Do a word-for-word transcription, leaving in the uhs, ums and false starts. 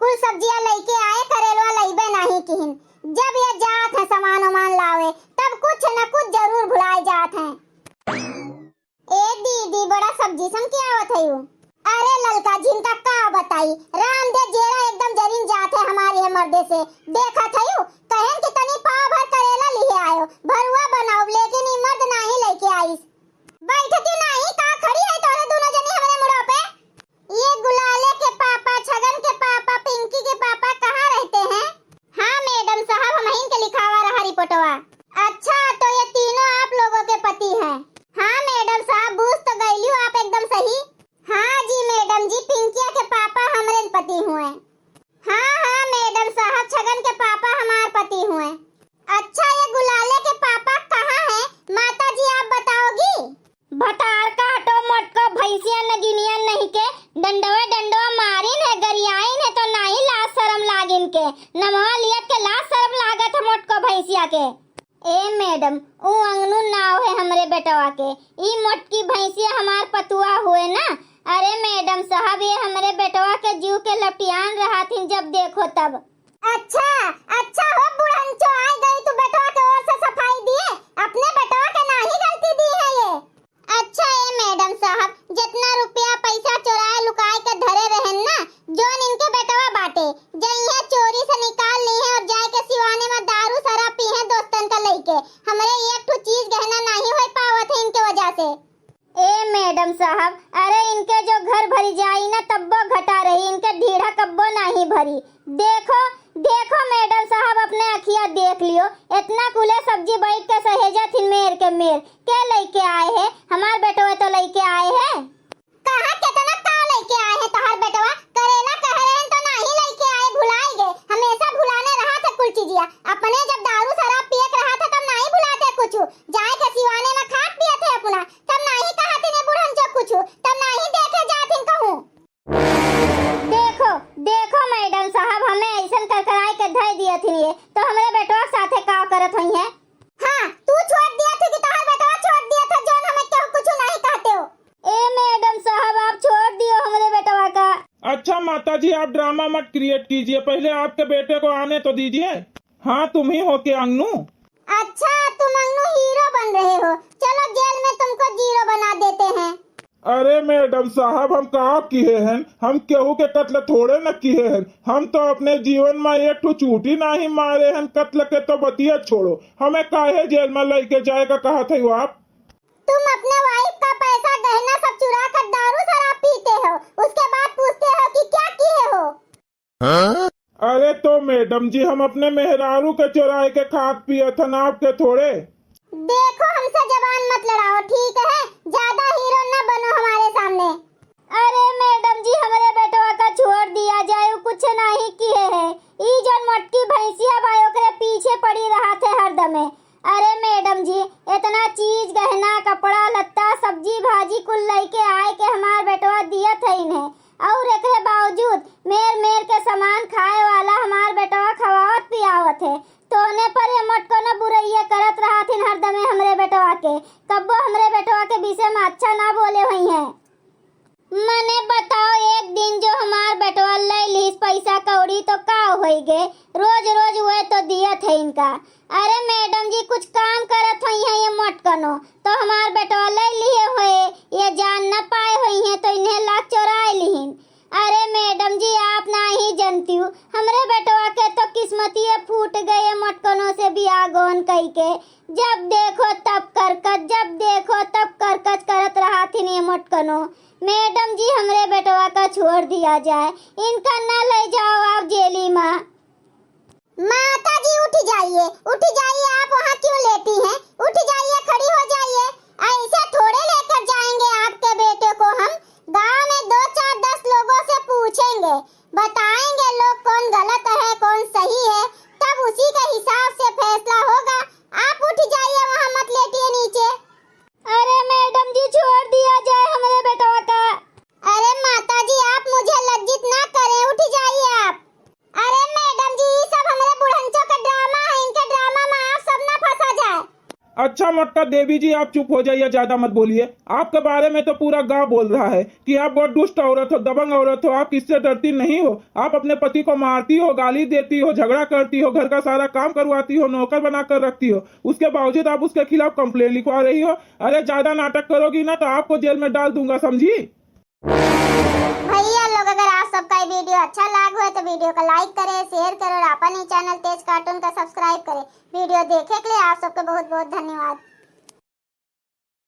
कुल सब्जियां लइके आए, करेलवा लइबे नाहीं किहिन। जब ये जात हैं सामान उमान लावे, तब कुछ न कुछ जरूर भुलाए जात हैं। ए दीदी, बड़ा सब्जी सम के आवत है यू। अरे ललका जी, इनका का बताई, राम दे जेरा एकदम जरिन जात है हमारे ये मर्दे से। देखत है यू, कहेन कि तनी पाव भर करेला लिहे आयो, भरुआ बनाओ, लेकिन ई मर्द नाहीं लइके आइस। बैठती नाहीं का, खड़ी है तोरे दोनों जनी हमरे मुड़ा पे। ये गुलाले के पापा, छगन के पापा, पिंकी के पापा कहाँ रहते हैं? हाँ मैडम साहब, हमहिन के लिखावा रहा रिपोर्टवा। अच्छा, तो ये तीनों आप लोगों के पति हैं? हाँ मैडम साहब, बूझ तो गइलियो आप एकदम सही। हाँ जी मैडम जी, पिंकिया के पापा हमरे पति हुए। हाँ हाँ मैडम साहब, छगन के पापा हमार पति हुए। अच्छा, ये गुलाले के पापा कहाँ हैं? माता जी, आप बताओगी? भतार का हटो मोटको, भैंसिया नगिनिया नहीं के डंडवे डंडवा मारिन है, गरियाइन है तो नाहीं लाज शरम लागिन के, नमवा लियत के लाज शरम लागत है मोटको भैंसिया के। ए मैडम, ऊ अंगनू नाव है हमरे बेटवा के, ई मोटकी भैंसिया हमार पतुआ हुए ना। अरे मैडम साहब, ये हमरे बेटवा के जीव के लपटियान रहत हिन जब देखो तब। अच्छा, अच्छा हो बुढ़नचो, आइ गई तू बेटवा के ओर से सफाई दिए, अपने बेटवा के नाहीं गलती दी है ये। अच्छा ए मैडम साहब, जितना रुपया पैसा चोराए लुकाए के धरे रहन ना, जोन इनके बेटवा बाटे, जइहे चोरी से निकाल लीहे और जाए के सिवाने में दारू शराब पीहे दोस्तन का लइके। हमरे एक ठो चीज गहना नाहीं होई पावत है इनके वजह से। ए मैडम साहब, अरे इनके जो घर भरी जाई ना तब्बो घटा रही, इनके ढीढ़ा कब्बो नाहीं भरी। देखो, देखो मैडम साहब, अपने अखिया देख लियो, इतना कुले सब्जी बैठ के सहेजत हिन मेर के मेर। के लइके आए है? हमार बेटवा तो लइके आए है। कहाँ केतना का लइके आए है तोहार बेटवा? करेला कह रहे हैं तो नाहीं लइके आए, भुलाए गए। हमेशा भुलाने रहा थे कुल चीजिया। अपने जब दारू शराब पिए के रहा था तब नाहीं भुलाते कुछ। जाए के सिवाने में खात पिए थे अपना, तब नाहीं कहा थे ने बुढ़न जो कुछ, तब नाहीं देखे जात हिन कहूँ। देखो, देखो मैडम साहब, हमें ऐसन करकराए के धई दिए थिन ये, तो हमरे बेटवा के साथे का करत होइहैं? हाँ, तू छोड़ दिया थे कि तोहार बेटवा छोड़ दिया था, जौन हमें केहू कुछ नहीं कहते हो। ए मैडम साहब, आप छोड़ दियो हमरे बेटवा का। अच्छा माता जी, आप ड्रामा मत क्रिएट कीजिए, पहले आपके बेटे को आने तो दीजिए। हाँ, तुम ही हो के अंगनू? अच्छा, तुम अंगनू हीरो बन रहे हो, चलो जेल में तुमको जीरो बना देते हैं। अरे मैडम साहब, हम का किहे हन? हम केहू के कत्ल थोड़े न किहे हन। हम तो अपने जीवन में एक ठो चूटी नाहीं मारे हन। कत्ल के तो बतिया छोड़ो, हमें काहे जेल में लइके जाए का कहत हो आप? तुम अपने वाइफ का पैसा गहना सब चुरा कर दारू शराब पीते हो, उसके बाद पूछते हो कि क्या किए हो। अरे तो मैडम जी, हम अपने मेहरारू के चोराए के खात पियत हन, आपके थोड़े। देखो, हमसे जबान मत लड़ाओ, ठीक है? ज्यादा हीरो न बनो हमारे सामने। अरे मैडम जी, हमरे बेटवा का छोड़ दिया जाए, उ कुछ नाहीं किहे है। ई जौन मोटकी भैंसिया बा, ओकरे पीछे पड़ी रहत है हरदमे। अरे मैडम जी, इतना चीज, गहना, कपड़ा, लत्ता, सब्जी, भाजी कुल लइके आए के हमार बेटवा दियत है इन्हें, और एकरे बावजूद मेर मेर के सामान खाए वाला हमार बेटवा खवावत पियावत है। तोने पर ये मोटको न बुरइये करत रहत हिन हरदमे हमरे बेटवा के, कब्बो हमरे बेटवा के विषय में अच्छा ना बोले होइहैं। मने बताओ, एक दिन जो हमार बेटवा लइ लिहिस पैसा कौड़ी तो का होइ गे? रोज रोज वह तो दियत है इनका। अरे मैडम जी, कुछ काम करत होइहैं ये मोटकनो, तो हमार बेटवा लइ लिहे होए, ये जान न पाए होइहैं तो इन्हें ला चोराए लिहिन। अरे मैडम जी, आप नाहीं जनतिउ, हमरे बेटवा के तो किस्मतिये फूट गए मोटकनो से बियाह गौन कइके। जब देखो तब करकच, जब देखो तब करकच करत रहत हिन ये मोटकनो। मैडम जी, हमरे बेटवा का छोड़ दिया जाए, इनका न लइ जाओ आप जेली मा। माता जी, उठ जाइए, उठ जाइए, आप वहाँ क्यों लेटी हैं? उठ जाइए, खड़ी हो जाइए। ऐसे थोड़े लेकर जाएंगे आपके बेटे को हम। गांव में दो चार दस लोगों से पूछेंगे, बताएंगे लोग कौन गलत है, कौन सही है, तब उसी के हिसाब से फैसला होगा। आप उठ जाइए, वहाँ मत लेटिए नीचे। अरे मैडम जी, छोड़ दिया जाए हमरे बेटवा का। अरे माता जी, आप मुझे लज्जित ना करें, उठ जाइए आप। अरे मैडम जी, ई सब हमरे बुढ़नचो के ड्रामा है, इनके ड्रामा में आप सब ना फंसा जाए। अच्छा मोटका देवी जी, आप चुप हो जाइए, ज्यादा मत बोलिए। आपके बारे में तो पूरा गांव बोल रहा है कि आप बहुत दुष्ट औरत हो, दबंग औरत हो, आप किससे डरती नहीं हो। आप अपने पति को मारती हो, गाली देती हो, झगड़ा करती हो, घर का सारा काम करवाती हो, नौकर बना कर रखती हो, उसके बावजूद आप उसके खिलाफ कंप्लेन लिखवा रही हो। अरे, ज्यादा नाटक करोगी ना तो आपको जेल में डाल दूंगा, समझी? भैया लोग, अगर आप सबका ये वीडियो अच्छा लाग हो तो वीडियो का लाइक करें, शेयर करें और अपन ही चैनल तेज कार्टून का सब्सक्राइब करें। वीडियो देखे के लिए आप सबके बहुत बहुत धन्यवाद।